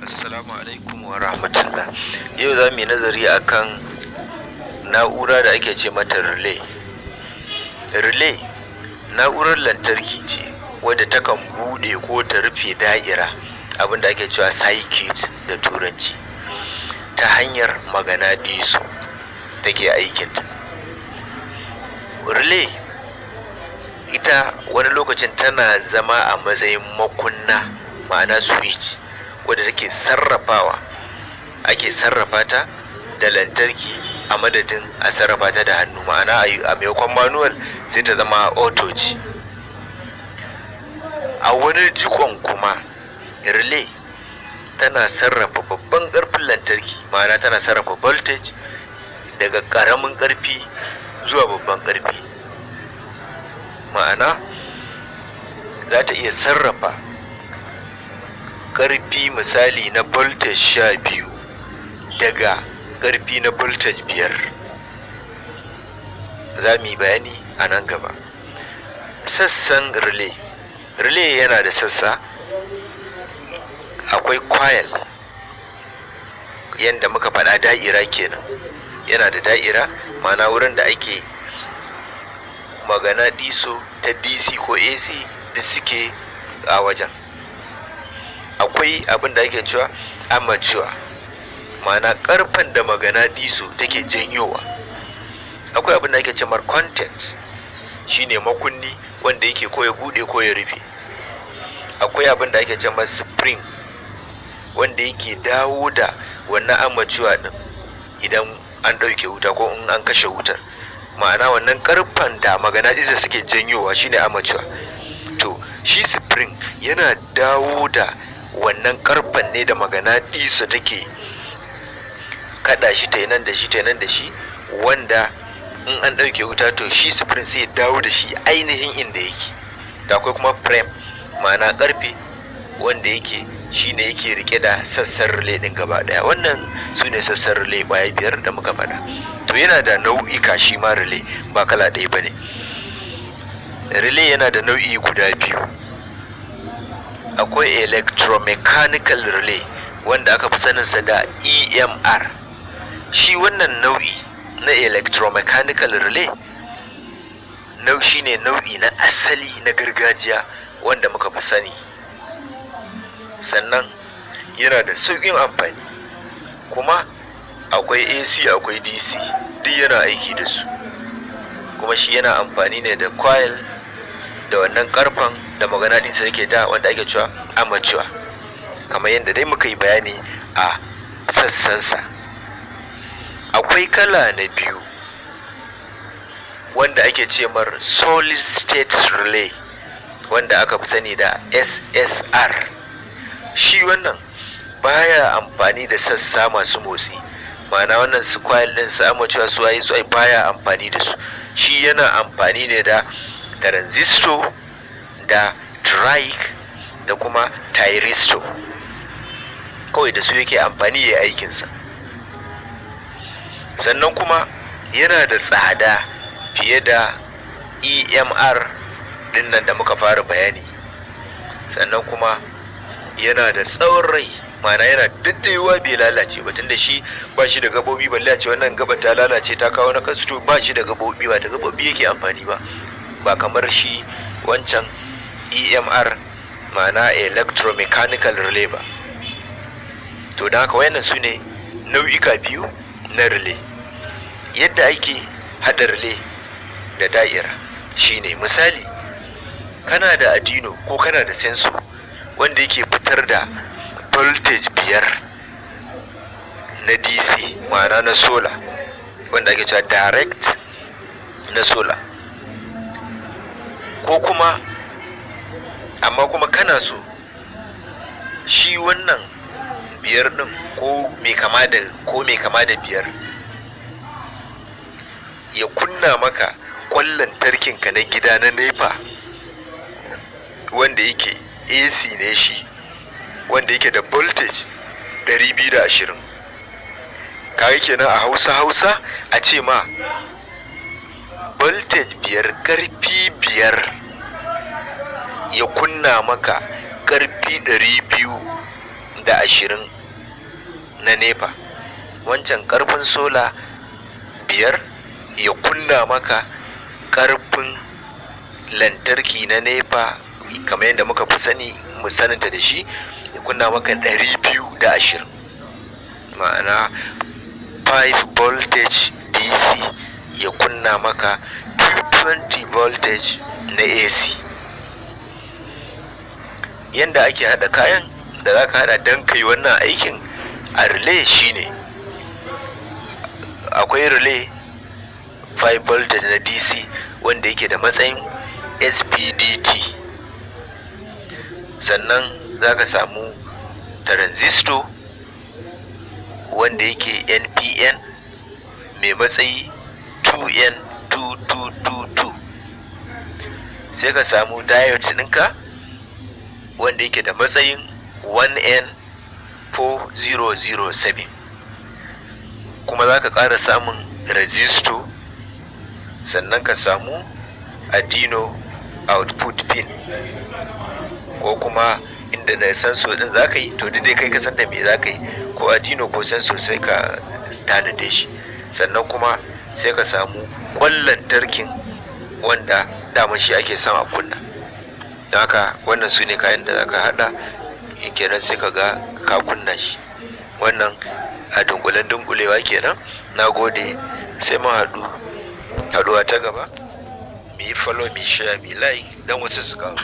Assalamu alaikum wa rahmatullah. Yau za mu yi nazari akan na'ura da ake ce mata relay. Relay na'urar lantarki ce wadda takan buɗe ko ta rufe da'ira, abinda ake cewa circuit da Turanci, ta hanyar maganaɗiso take aikinta. Relay ita wani lokacin tana zama a matsayin makunna, ma'ana switch, wadda take sarrafawa, ake sarrafa ta da lantarki a madadin a sarrafa ta da hannu, ma'ana a maimakon manual sai ta zama auto ce. A wani jikon kuma relay tana sarrafa babban ƙarfin lantarki, ma'ana tana sarrafa voltage daga ƙaramin ƙarfi zuwa babban ƙarfi, ma'ana za ta iya sarrafa ƙarfi, misali na voltage 12 daga ƙarfi na voltage 5. Za mu yi bayani a nan gaba. Sassan relay: relay yana da sassa. Akwai coil, yanda muka faɗa, da'ira kenan. Yana da da'ira, ma'ana wurin da ake maganaɗiso ta DC ko AC duk suke a wajen. Akwai abin da ake cewa armature, ma'ana ƙarfen da maganaɗiso take janyowa. Akwai abin da ake ce mar contact, shine makunni wanda yake ko ya buɗe ko ya rufe. Akwai abin da ake ce mar spring, wanda yake dawo da wannan armature ɗin idan an ɗauke wuta ko in an kashe wutar, ma'ana wannan ƙarfen da maganaɗiso suke janyowa shine armature. To, shi spring yana dawo da wannan ƙarfen ne da maganaɗiso take kaɗa shi, ta yi nan da shi, ta yi nan da shi, wanda in an ɗauke wuta, to shi spring sai ya dawo da shi ainihin inda yake. Da akwai kuma frame, ma'ana ƙarfe wanda yake shine yake rike da sassan relay ɗin gaba ɗaya. Wannan su ne sassan relay ƙwaya biyar da muka faɗa. To, yana da nau'ika shi ma relay, ba kala ɗaya ba ne. Relay yana da nau'i guda biyu. Akwai electromechanical relay, wanda aka fi saninsa da EMR. Shi wannan nau'i na electromechanical relay shine nau'i na asali na gargajiya wanda muka fi sani. Sannan yana da sauƙin amfani, kuma akwai AC, akwai DC, duk yana aiki da su. Kuma shi yana amfani ne da coil da wannan karfen da maganaɗisa yake da, wanda ake cewa armature, kamar yadda dai muka yi bayani a sassansa. Akwai kala na biyu wanda ake ce mar solid state relay, wanda aka fi sani da SSR. Shi wannan baya amfani da sassa masu motsi, ma'ana wannan su coil din, su armature, su waye su, baya amfani da su. Shi yana amfani ne da transistor da triac da kuma thyristor kawai, da su yake amfani ya aikinsa. Sannan kuma yana da tsada fiye da EMR dinnan da muka fara bayani. Sannan kuma yana da tsawon rai, ma'ana yana daɗewa bai lalace ba, tunda shi ba shi da gabobi, balle a ce wannan gaba ta lalace ta kawo na kasu. To, ba shi da gabobi, ba da gabobi yake amfani ba, ba kamar shi wancan EMR, ma'ana electromechanical relay ba. To, don haka wayannan su ne nau'ika biyu na relay. Yadda ake haɗa relay da da'ira shine, misali, kana da Arduino ko kana da sensor wanda yake fitar da voltage 5 na DC, ma'ana na solar, wanda ake cewa direct na solar, ko kuma amma kuma kana so shi wannan 5 ɗin ko mai kama da 5 ya kunna maka kwan lantarkin ka na gida na NEPA, wanda yake AC ne shi, wanda yake da voltage 220. Kaga kenan a Hausa Hausa a ce ma voltage 5, karfi 5 ya kunna maka karfi 200 220 na NEPA. Wancan karfin sola 5 ya kunna maka karfin lantarki na NEPA, kamar yadda muka fi sani mu saninta da shi, ya kunna maka 220, ma'ana 5 voltage DC ya kunna maka 220 voltage na AC. Yanda ake haɗa kayan da za ka haɗa don kai wannan aikin a relay shine, akwai relay 5 voltage na DC wanda yake da matsayin SPDT. Sannan za ka samu transistor wanda yake NPN mai matsayi 2N2222. Sai ka samu diode ɗinka wanda yake da matsayin 1N4007. Kuma za ka ƙara samun resistor, sannan ka samu Arduino output pin, ko kuma inda na sensor din za ka yi. To, dai kai ka san da me za ka yi, ko Arduino ko sensor, sai ka tanade shi. Sannan kuma sai ka samu kwan lantarkin wanda dama shi ake son a kunna. Don haka wannan su ne kayan da za ka haɗa kenan, sai ka ga ka kunna shi. Wannan a dunkulen dunkulewa kenan. Na gode, sai mun haɗu haɗuwa ta gaba. Mu yi follow, mu share, mu like don wasu su karu.